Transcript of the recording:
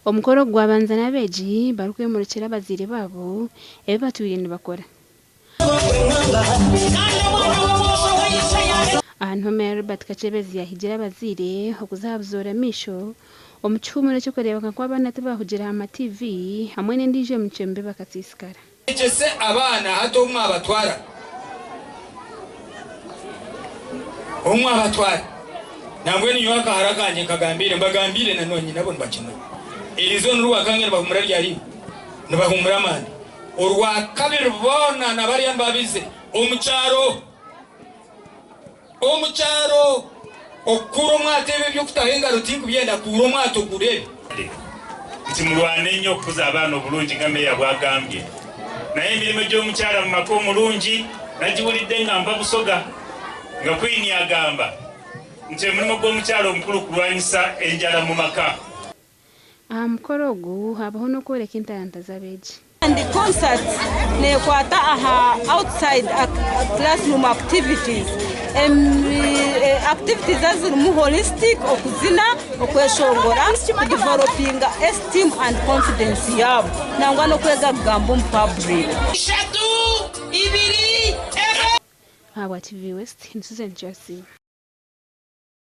Omukoro ogu gwabanza n'abeegi barikwemurikira abazaire baabo ebi batwire nibakora. Aha niho Meeya Robert Kakyebezi yaahigira abazaire okuza aha buzoora maisho omu kihuumuro ky'okureebeka ngu abaana tibaahugira aha ma TV hamwe n'endiijo emicwe mibi bakasiisikara. Mwegyese abaana hati obu mwabatwara, obu mwabatwara. Nambwenu nyowe akahara kangye nkagambiire, mbagambiire na nonye nabo nibakimanya. Eriizooba n'orwakange nibahumura ryari? Nibahumura amaani. Orwakabiri boona na bariya nibabize omu kyaro. Omu kyaro okukuura omwato ebi eby'okutaho engaro tinkubyenda, kuura omwato gureebe. Nti murwane nnyo okukuza abaana obulungi nga Meeya bwagambye. Naye emirimo gy'omukyala mu maka omulungi nagiwulidde nga nva Busoga nga Queen agamba nti omulimo gw'omukyala omukulu kulwanyisa enjala mu maka. Aha mukoro ogu haabaho n'okworeka entaranta z'abeegi. And concert nekwata aha outside classroom activities. Activities ezirimu holistic, okuzina, okweshongora, kudevelopinga esteem and confidence yaabo nangwa n'okwega kugamba omu public. Ahabwa TV West, ni Susan Kyasiima.